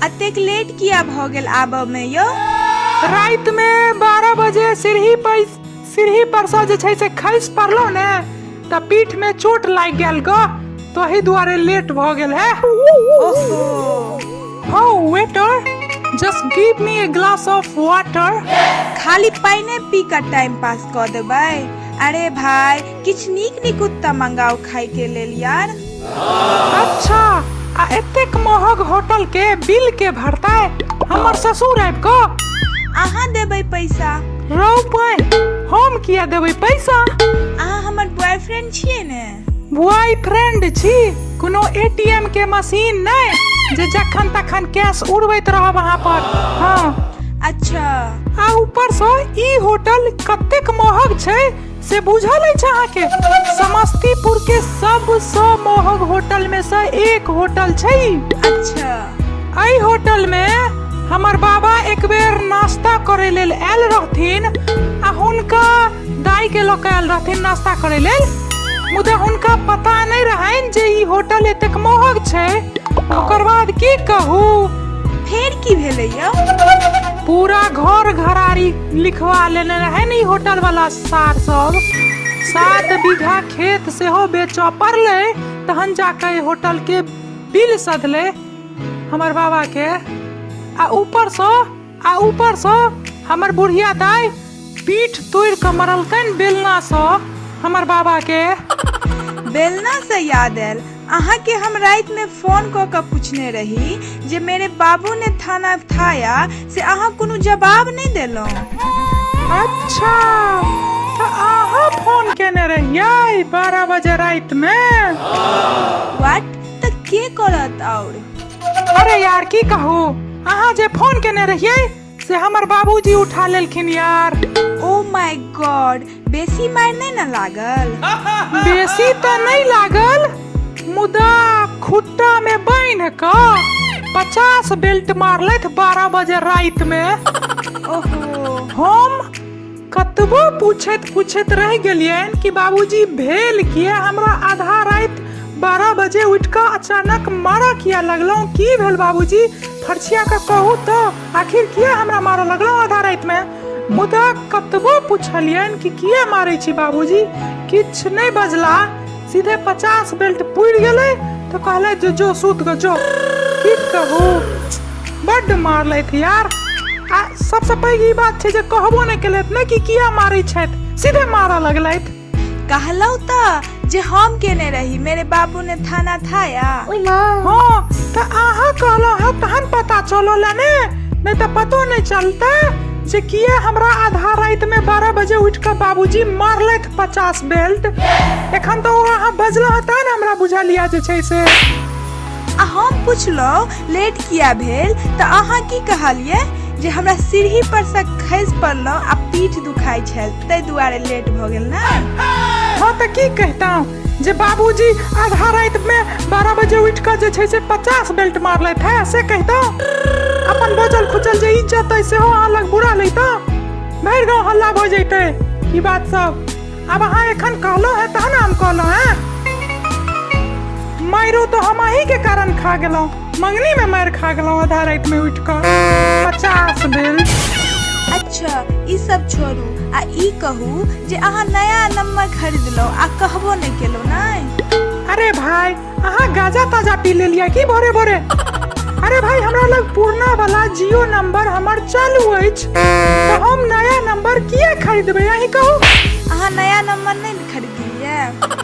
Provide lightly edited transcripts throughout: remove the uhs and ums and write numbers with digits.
एतेक लेट किया भऽ गेल आबऽमे यौ? रातिमे 12 बजे सीढ़ी पर सीढ़ी परसँ जे छै से खसि पड़लहुँ ने तऽ पीठमे चोट लागि गेल गऽ, तही दुआरे लेट भऽ गेल है। ओहो। हौ waiter, just give me a glass of water. खाली पानिए पी कऽ टाइम पास कऽ देबै? अरे भाय, किछु नीक निकुत तऽ मंगाउ खायके लेल यार। अच्छा, आ एतेक महग होटल के बिल के भरतै? हमर ससुर आबि कऽ? अहाँ देबै पैसा। रौ पाइ, हम किया देबै पैसा? अहाँ हमर बॉयफ्रेंड छियै ने। बॉयफ्रेंड छी, कोनो एटीएम के मशीन नहि जे जखन तखन कैश उड़बैत रहब अहाँ पर। हाँ। अच्छा। आ ऊपरसँ ई होटल कतेक महग छै से बुझल अछि अहाँके? समस्तीपुर के सबसँ महग होटल में से एक होटल छै ई। अच्छा। एहि होटल में हमर बाबा एक बेर नाश्ता करे लेल आयल रहथिन आ हुनका दाई के लऽ कऽ आयल रहथिन नाश्ता करे लेल, मुदा हुनका पता नहि रहनि जे ई होटल एतेक महग छै। ओकर बाद की कहू। फेर की भेलै यौ? पूरा घर घरारी लिखवा लेने रहनि ई होटल वाला सार सब। 7 बीघा खेत सेहो बेचऽ पड़लै तहन जाकऽ एहि होटल के बिल सधलै हमर बाबा के। आ ऊपरसँ हमर बुढ़िया दाई पीठ तोड़ि कऽ मरलकनि बेलनासँ हमर बाबा के। बेलना से याद आयल, अहाँके हम रातिमे फोन कऽ कऽ पूछने रही जे मेरे बाबू ने थाना थाया, से अहाँ कोनो जवाब नहि देलहुँ। अच्छा, तऽ अहाँ फोन केने रहियै 12 बजे रातिमे? वाट, तऽ के करत आओर? अरे यार की कहू, अहाँ जे फोन केने रहियै से हमर बाबूजी उठा लेलखिन यार। ओ my God, बेसी मारि नहि ने लागल? बेसी तऽ नहि लागल, मुदा खुट्टा में बान्हि कऽ 50 बेल्ट मारलथि 12 बजे राति में। ओहो। हम कतबो पूछैत पूछैत रहि गेलियनि कि बाबूजी भेल किया, हमरा आधा राति 12 बजे उठि कऽ अचानक मारऽ किया लगलहुँ, की भेल बाबूजी, फरछिया कऽ कहू तऽ आखिर किया हमरा मारऽ लगलहुँ आधा रातिमे। मुदा कतबो पुछलियनि कि किया मारै छी बाबूजी, किछु नहि बजला, सीधे 50 बेल्ट पुरि गेलै तऽ कहलथि जे जो सुत गऽ जो। की कहू, बड्ड मारलथि यार। आ सबसँ पैघ ई बात छै जे कहबो नहि केलथि ने कि किया मारै छथि, सीधे मारऽ लगलथि। कहलहुँ तऽ जे हम केने रही, मेरे बाबू ने थाना थाया। हँ, तऽ अहाँ कहलहुँ हँ तहन पता चलल ने, नहि तऽ पतो नहि चलतै जे किया हमरा आधा रातिमे 12 बजे उठि कऽ बाबूजी मारलथि 50 बेल्ट। एखन तऽ ओ अहाँ बजलहुँ हँ तहन हमरा बुझल यऽ जे छै से। आ हम पुछलहुँ लेट किया भेल तऽ अहाँ की कहलियै जे हमरा सीढ़ी पर से खसि पड़लहुँ आ पीठ दुखाइ छल ताहि दुआरे लेट भऽ गेल ने। हँ तऽ की कहितहुँ जे बाबूजी आधा रातिमे 12 बजे उठि कऽ जे छै से 50 बेल्ट मारलथि है, से कहितहुँ? अपन बचल खुचल जे इज्जत अइ सेहो अहाँ लग बुरा लैतहुँ, भरि गाँव हल्ला भऽ जैतै ई बात सब। आब अहाँ एखन कहलहुँ है तहन हम कहलहुँ हैं। मारो तऽ हम अहीं के कारण खा गेलहुँ, मंगनी में मारि खा गेलहुँ आधा राति में उठि कऽ 50 बेल्ट। अच्छा ई सब छोड़ू आ ई कहू जे अहाँ नया नंबर खरीदलहुँ आ कहबो नहि केलहुँ नहि? अरे भाई, अहाँ गाजा ताजा पी लेलियै की भोरे भोरे? अरे भाई, हमरा लग पुरना वाला जियो नंबर हमर चालू अछि, तऽ हम नया नंबर किया खरीदबै, अहीं कहू? अहाँ नया नंबर नहि ने खरीदलियै?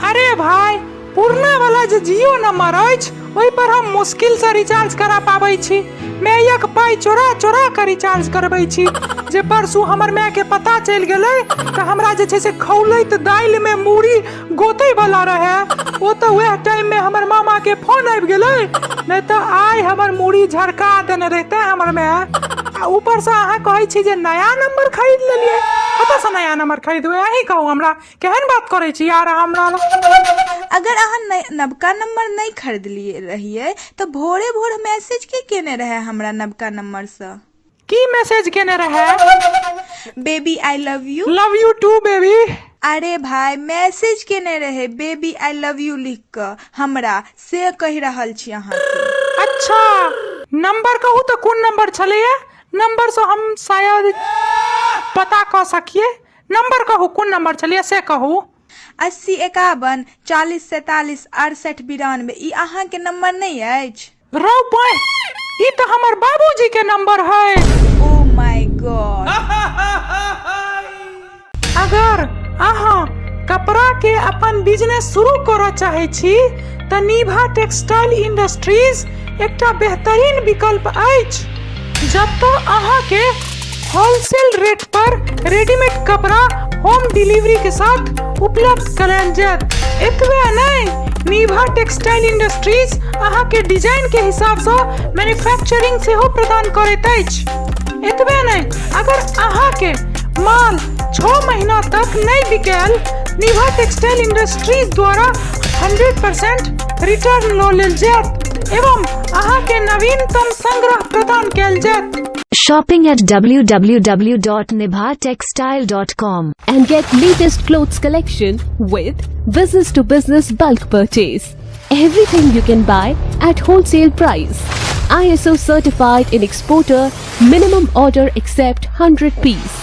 अरे भाई, पुरना वाला जे जियो नंबर अछि ओहि पर हम मुश्किल से रिचार्ज करा पाबै छी, मायक पाइ चोरा चोरा कऽ रिचार्ज करबै छी। जे परसू हमर माय के पता चलि गेलै तऽ हमरा जे छै से खौलैत दालि में मूड़ी गोतै वाला रहै, ओ तऽ वएह टाइम में हमर मामा के फोन आबि गेलै, नहि तऽ आइ हमर मूड़ी झरका देने रहितै हमर माय। आ ऊपर से अहाँ कहै छी जे नया नंबर खरीद लेलियै, कतऽ से नया नंबर खरीदबै, अहीं कहू हमरा, केहन बात करै छी यार हमरा। अगर अहाँ नबका नंबर नहि खरीदलियै रहियै तऽ भोरे भोर मैसेज के केने रहै हमरा नबका नंबर सँ? की मैसेज केने रहै? Baby I love you. Love you too baby. अरे भाई, मैसेज केने रहे बेबी I love you लिख कऽ हमरा, से कहि रहल छी अहाँके। अच्छा। अच्छा, नंबर कहू तऽ कोन नंबर छलैया? नंबरसँ हम शायद पता कऽ सकिए। नंबर कहू, कोन नंबर छलैया से कहू। 80 51 40 47 68 92, ई अहाँके नंबर नहि अछि? रौ बहिं, ई तऽ हमर बाबूजी के नंबर है। ओ my God. अगर अहाँ कपड़ा के अपन बिजनेस शुरू करऽ चाहै छी तऽ निभा टेक्सटाइल इंडस्ट्रीज एकटा बेहतरीन विकल्प अछि, जतऽ अहाँके होलसेल रेट पर रेडीमेड कपड़ा होम डिलीवरी के साथ उपलब्ध करायल जायत। एतबे नहि, निभा टेक्सटाइल इंडस्ट्रीज अहाँके डिजाइन के हिसाबसँ मैन्युफैक्चरिंग सेहो प्रदान करैत अछि। एतबे नहि, अगर अहाँके माल 6 महीना तक नहि बिकायल, निभा टेक्सटाइल इंडस्ट्रीज द्वारा 100% रिटर्न लऽ लेल जायत एवं अहाँके नवीनतम संग्रह प्रदान कयल जायत। Shopping at www.nibhatextile.com and get latest clothes collection with business to business bulk purchase. Everything you can buy at wholesale price. ISO certified in exporter, minimum order except 100 piece.